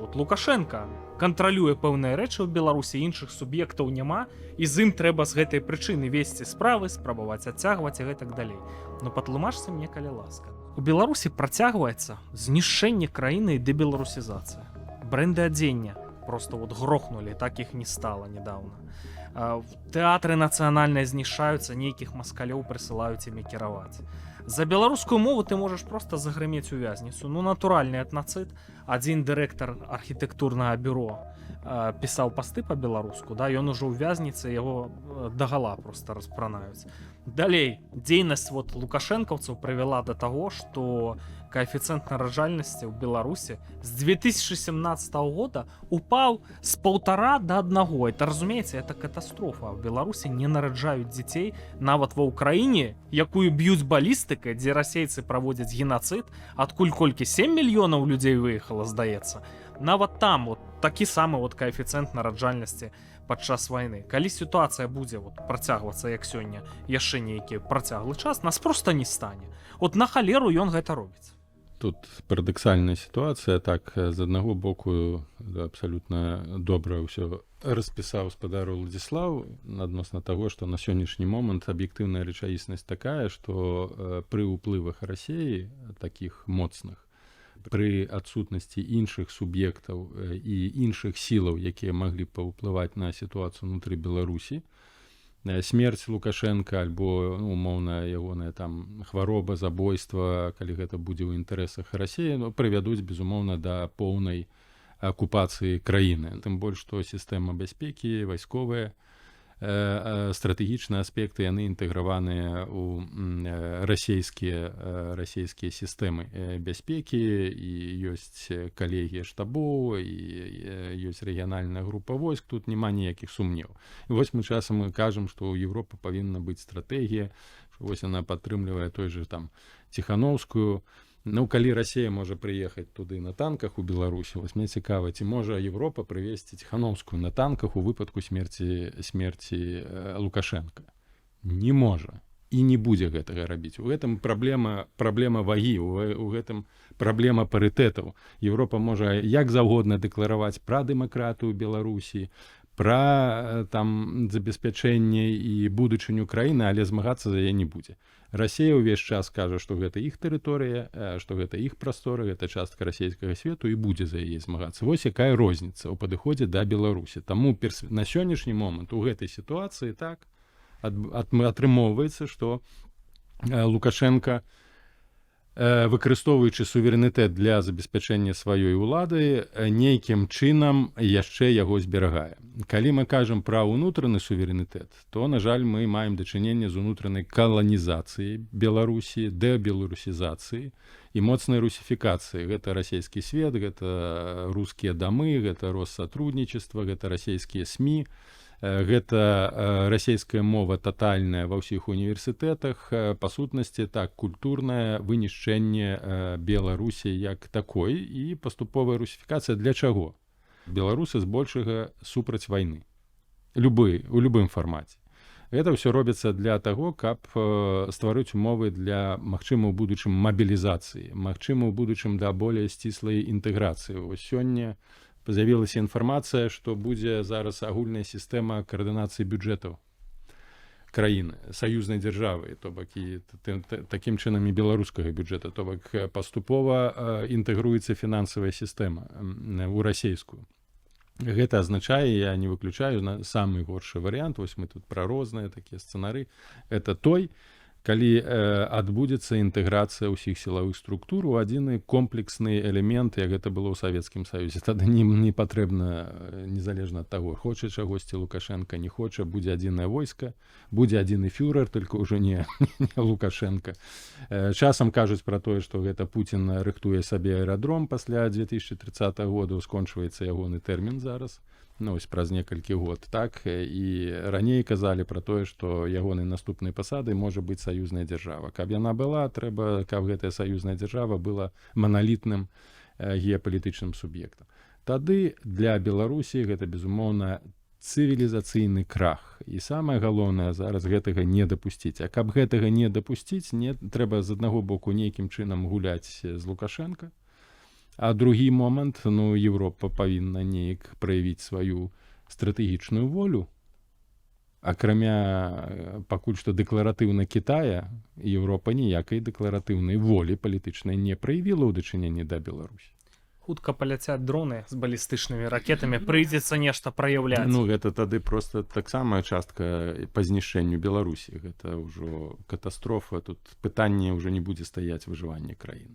Вот Лукашэнка кантралюе пэўныя рэчы ў Беларусі, іншых суб'ектаў няма, і з ім трэба з гэтай прычыны весці справы, спрабаваць адцягваць і гэтак далей. Но патлумачце мне, калі ласка. У Беларусі працягваецца знішчэнне краіны і дэбеларусізацыя. Бренды адзення просто вот грохнули, так іх не стала недавно. Тэатры нацыянальныя знішчаюцца, нейкіх маскалёў прысылаюць імі кіраваць. За беларускую мову ты можаш просто загрымець у вязніцу. Ну, натуральны этнацыд. Адзін дырэктар архітэктурнага бюро пісаў пасты па-беларуску, да, ён ужо ў вязніцы, яго дагала просто распранаюць. Далей, дзейнасць вот лукашэнкаўцаў прывяла да таго, што каэфіцыент нараджальнасці ў Беларусі з 2017 года упаў з 1,5 да 1. Это, разумееце, это катастрофа. В Беларусі не нараджаюць дзяцей нават ва Ўкраіне, якую б'юць балістыкай, дзе расейцы праводзяць генацыд, адкуль колькі, 7 мільёнаў людзей выехала, здаецца. Нават там вот такі самы вот каэфіцыент нараджальнасці падчас вайны. Калі сітуацыя будзе вот працягвацца, як сёння, яшчэ нейкі працяглы час, нас просто не стане. Вот на халеру ён гэта робіць? Тут парадаксальная сітуацыя. Так, з аднаго боку, абсалютна добра ўсё распісаў спадар Уладзіслаў адносна таго, што на сённяшні момант аб'ектыўная рэчаіснасць такая, што пры ўплывах Расеі, такіх моцных, пры адсутнасці іншых суб'ектаў і іншых сілаў, якія маглі б паўплываць на сітуацыю унутры Беларусі, смерць Лукашэнкі альбо, ну, умоўна, ягоная там хвароба, забойства, калі гэта будзе ў інтарэсах Расеі, ну, прывядуць, безумоўна, да поўнай акупацыі краіны. Тым больш што сістэма бяспекі, вайсковая, стратэгічныя аспекты, яны інтэграваныя ў расійскія сістэмы бяспекі, і ёсць калегія штабоў, і ёсць рэгіянальная група войск, тут няма ніякіх сумнеў. І вось мы часам мы кажам, што ў Еўропы павінна быць стратэгія, што вось яна падтрымлівае той же там Ціхановскую. Ну, калі Расія можа прыехаць туды на танках у Беларусі, вось мне цікава, ці можа Еўропа прывесці Ціхановскую на танках у выпадку смерці Лукашэнкі? Не можа і не будзе гэтага рабіць. У гэтым праблема вагі, у гэтым праблема парытэтаў. Еўропа можа як заўгодна дэклараваць пра дэмакратыю Беларусі, пра там забеспячэнне і будучыню краіны, але змагацца за яе не будзе. Расія ўвесь час кажа, што гэта іх тэрыторыя, што гэта іх прасторы, гэта частка расійскага свету, і будзе за яе змагацца. Вось якая розніца ў падыходзе да Беларусі. Таму на сённяшні момант у гэтай сітуацыі так атрымоўваецца, што Лукашэнка, выкарыстоўваючы суверэнітэт для забеспячэння сваёй улады, нейкім чынам яшчэ яго зберагае. Калі мы кажам пра ўнутраны суверэнітэт, то, на жаль, мы маем дачыненне з унутранай каланізацыяй Беларусі, дэбеларусізацыі і моцнай русіфікацыі. Гэта расійскі свет, гэта рускія дамы, гэта Россотрудничество, гэта расійскія СМІ, гэта расійская мова татальная ва ўсіх універсітэтах. Па сутнасці, так, культурнае вынішчэнне Беларусі як такой і паступовая русіфікацыя. Для чаго? Беларусы збольшага супраць вайны любы, у любым фармаце. Гэта ўсё робіцца для таго, каб стварыць умовы для, магчыма, у будучым мабілізацыі, магчыма, у будучым да болей сціслай інтэграцыі. Вось сёння з'явілася інфармацыя, што будзе зараз агульная сістэма каардынацыі бюджэтаў краіны саюзнай дзяржавы, то бок і такім чынам і беларускага бюджэта, то бок паступова інтэгруецца фінансавая сістэма ў расійскую. Гэта азначае, я не выключаю на самы горшы варыянт, вось мы тут пра розныя такія сцэнары, это той, калі адбудзецца інтэграцыя ўсіх сілавых структур у адзіны комплексны элемент, як гэта было ў Савецкім Саюзе. Тады не патрэбна, незалежна ад таго, хоча чагосьці Лукашэнка, не хоча, будзе адзінае войска, будзе адзіны фюрер, только ўжо не Лукашэнка. Часам кажуць пра тое, што гэта Пуцін рыхтуе сабе аэрадром пасля 2030 года, скончваецца ягоны тэрмін зараз, ну, ось праз некалькі год. Так, і раней казалі пра тое, што ягонай наступнай пасадай можа быць саюзная дзяржава. Каб яна была, трэба, каб гэтая саюзная дзяржава была маналітным геапалітычным суб'ектам. Тады для Беларусі гэта, безумоўна, цывілізацыйны крах, і самае галоўнае зараз гэтага не дапусціць. А каб гэтага не дапусціць, не трэба, з аднаго боку, нейкім чынам гуляць з Лукашэнка. А другі момант: ну, Европа павінна неяк праявіць сваю стратэгічную волю. Акрамя пакуль што дэкларатыўна Китая, Еўропа ніякай дэкларатыўнай волі палітычнай не праявіла ў дачыненні да Беларусі. Хутка паляцяць дроны з балістычнымі ракетамі, прыйдзецца нешта праяўляць. Ну, гэта тады просто таксама частка па знішчэнню Беларусі. Гэта ўжо катастрофа, тут пытанне ўжо не будзе стаяць выжыванне краіны.